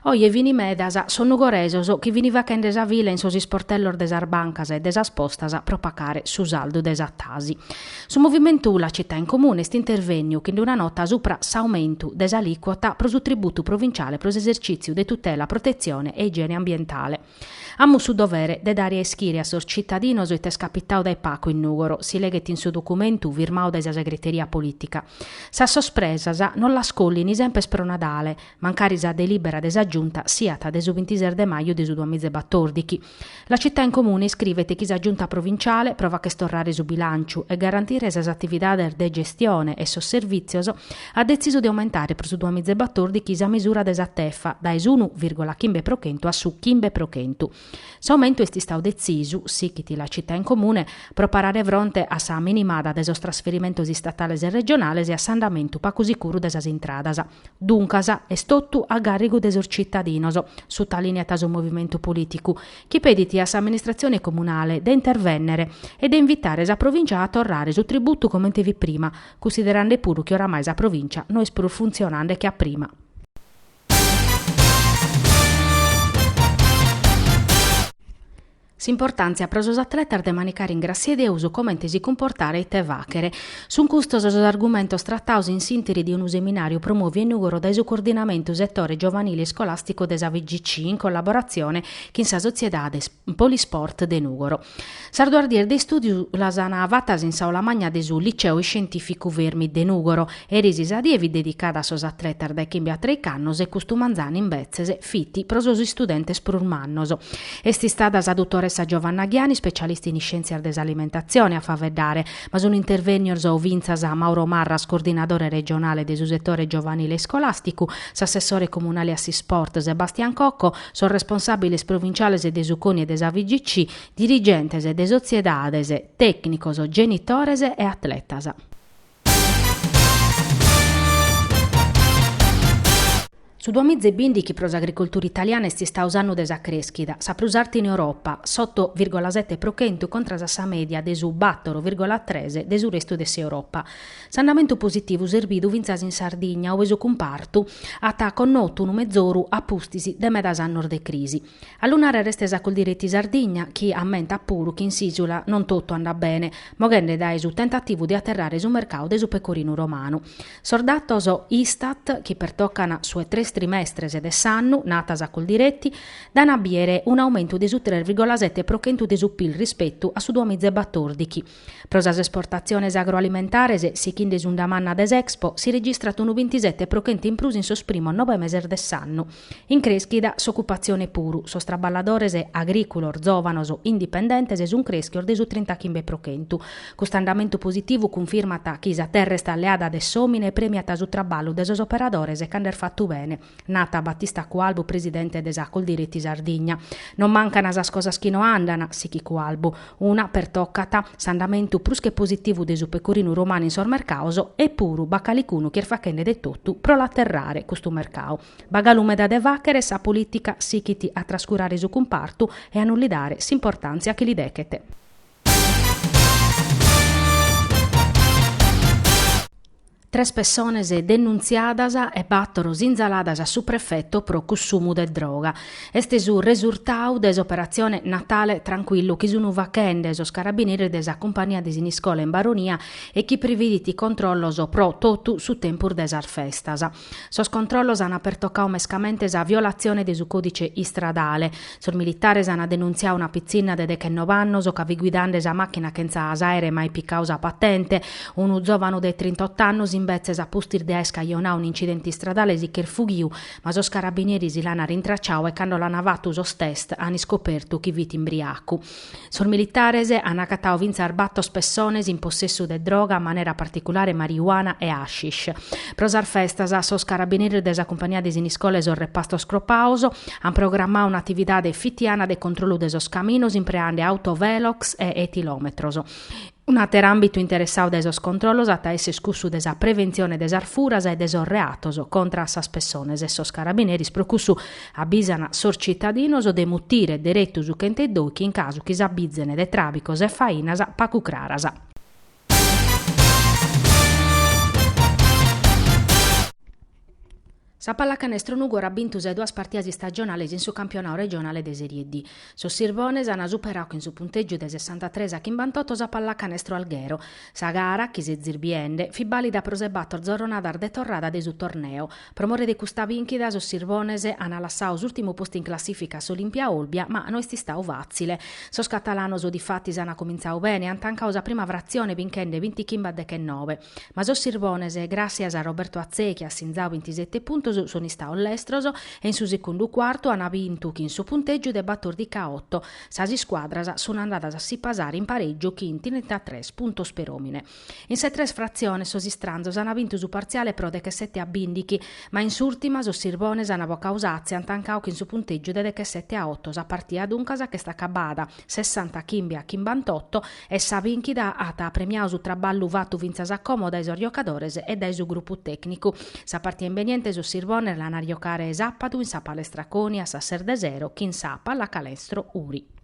Oje fin medas sos nugoresos chi fin fachende sa fila in sos isportellos de sas bancas e de sas postas pro pacare su saldu de sa Tasi. Su movimentu La Città in Comune est intervènniu chin una nota supra s'aumentu de s'alìcuota pro su tributu provinciale pro s'esercìtziu de tutela, protetzione e igiene ambientale. Amus su dovere de dare a ischire a sos citadinos ite est capitadu dae pacu in Nùgoro, si leghet in su documentu firmadu dae sa segreteria polìtica. Sas sospresas non las collin semper pro Nadale, mancari sa delìbera de sa Giunta siat de su bintises de maju de su duamizaebatòrdichi. La Città in Comune iscrivet chi sa Giunta provinciale, pro fagher torrare su bilànciu e garantire sas atividades de gestione e sos servìtzios, at detzisu de aumentare pro su duamizaebatòrdichi sa misura de sa tefa dae s'unu vìrgola chimbe pro chentu a su chimbe pro chentu. S'aumentu est istadu detzisu, sichit La Città in Comune, pro parare fronte a sa minimada de sos trasferimentos istatales e regionales e a s'andamentu pagu sicuru de sas intradas. Duncas, est totu a gàrrigu de sos citadinos, sutalìniat su movimentu polìticu, chi pedit a s'amministratzione comunale de intervènnere e de invitare sa Provìncia a torrare su tributu comente fit prima, cunsiderende puru chi oramai sa Provìncia no est prus funtzionende che a prima. S'importàntzia pro sos atletas de manicare in gràssia 'e Deus, comente si cumportare e ite fàghere. Sunt custos sos argumentos tratados in s'ìnteri de unu seminàriu promòviu in Nùgoro dae su Coordinamentu Setore Giovanile Iscolàsticu de sa FIGC in collaboratzione chin sa sotziedade Polisport de Nùgoro. Sas duas dies de istùdiu las an fatas in s'àula magna de su Liceu Iscientìficu Fermi de Nùgoro. Eris sa die fit dedicada a sos atletas dae chimbe a treich'annos e custu manzanu imbetzes fit pro sos istudentes prus mannos. Est istada sa dutoressa Giovanna Ghiani, ispecialista in iscièntzias de s'alimentatzione, a faeddare, ma sun intervènnios fintzas Mauro Marras, coordinadore regionale de su setore giovanile iscolàsticu, s'assessore comunale a s'isport Sebastian Cocco, sos responsàbiles provinciales de su CONI e de sa FIGC, dirigentes de sotziedades, tècnicos, genitores e atletas. Su duamizaebìndichi pro s'agricoltura italiana est istadu s'annu de sa crèschida, sa prus arta in Europa, s'oto vìrgola sete pro chentu contras a sa mèdia de su bàtoro vìrgola tres de su restu de s'Europa. S'andamentu positivu s'est bidu fintzas in Sardigna, ue su cumpartu at connotu unu mezoru a pustis de medas annos de crisi. A lu nàrrere est sa Coldiretti Sardigna, chi ammentat puru chi in s'ìsula non totu andat bene, moghende dae su tentativu de aterrare su mercadu de su pecorinu romanu. Sos datos Istat, chi pertocan su 'e tres trimestres de s'annu, nat sa Coldiretti, dan a bìere un'aumentu de su tres virgola sete pro chentu de su Pil rispetu a su duamizaebatòrdichi. Pro sas esportatziones agroalimentares, sighende s'unda manna de s'Expo, si registrat unu bintisete pro chentu in prus in sos primos nobe meses de s'annu. In crèschida s'ocupatzione puru, sos traballadores agrìculos zòvanos indipendentes sunt crèschios de su trintachimbe pro chentu. Custu andamentu positivu cunfirmat chi sa terra est alleada de s'òmine e prèmiat su traballu de sos operadores cando est fatu bene. Nat Battista Cualbu, presidente de sa Coldiretti Sardigna. Non mancan sas cosas chi no andan, sichit Cualbu. Una pertocat s'andamentu prus che positivu de su pecorinu romanu in sos mercados e puru b'at calicunu chi est fachende de totu pro l'aterrare custu mercadu. B'at galu meda de fàchere e sa polìtica sichit a trascurare su cumpartu e a non li dare s'importàntzia chi li dechet. Tres pessones denuntziadas e bàtoro sinzaladas a su prefeto pro cussumu de droga. Est su resurtadu de s'operatzione Natale Tranquillu chi sunt fachende sos carabineris de sa Cumpagnia de Siniscola in Baronia e chi previdit controllos pro totu su tempus de sas festas. Sos controllos ant pertocadu mescamente sa violatzione de su còdice istradale. Sos militares ant denuntziadu una pitzinna de dechennove annos ca fit guidende sa màchina chentza s'àere mai picadu sa patente. Unu zòvanu de trintotto annos imbetzes a pustis de aer cajonadu un'incidente istradale si ch'est fughiu, ma sos carabineris l'ant rintraciadu e cando l'ant fatu sos test ant iscopertu chi fit imbriacu. Sos militares ant agatadu fintzas bator pessones in possessu de droga, a manera particulare marijuana e hashish. Pro sas festas, sos carabineris de sa Cumpagnia de Siniscola e sos repastos cropados ant programmadu un'atividade fitiana de controllu de sos caminos impreende autovelox e etilòmetros. Un'àteru àmbitu interessadu dae sos controllos at a èssere cussu de sa preventzione de sas furas e de sos reatos contra a sas pessones e sos carabineris pro cussu abisan sos citadinos de mutire deretu su chenteddoichi in casu chi s'abizen de tràbicos e fainas pagu craras. Sa Pallacanestro Nùgoro at bintu sa 'e duas partias istagionales in su campionadu regionale de Serie D. Sos Sirbones an superadu chin su puntègiu de sessantatres a chimbantoto sa Pallacanestro Alghero. Sa gara, chi sezis biende, fit bàlida pro sa 'e bator zorronadas de torrada de su torneu. Pro more de custa bìnchida sos Sirbones an lassadu s'ùrtimu postu in classìfica a s'Olimpia Olbia, ma no est istadu fàtzile. Sos catalanos difatis an comintzadu bene e an tancadu sa prima fratzione binchende bintichimbe a dechenobe. Ma sos Sirbones, gràssias a Roberto Atzei chi at sinzadu bintisete puntos, sun istados lestros e in su segundu cuartu an bintu chin su puntègiu de batòrdichi a oto. Sas iscuadras sun andadas a si pasare in parègiu chin trintatres puntos peròmine. In sa 'e tres fratziones sos istranzos an bintu su partziale pro dechesete a bìndichi, ma in s'ùrtima sos Sirbones an bocadu s'atza e an tancadu chin su puntègiu de dechesete a oto. Sa partia duncas ch'est acabada sessantachimbe a chimbantoto e sa bìnchida at premiadu su traballu fatu fintzas a como dae sos giocadores e dae su grupu tècnicu. Sa partia imbeniente sos Sirbones l'an a giocare sàpadu in sa Palestra Coni a sas ses de sero chin sa Pallacanestro Uri.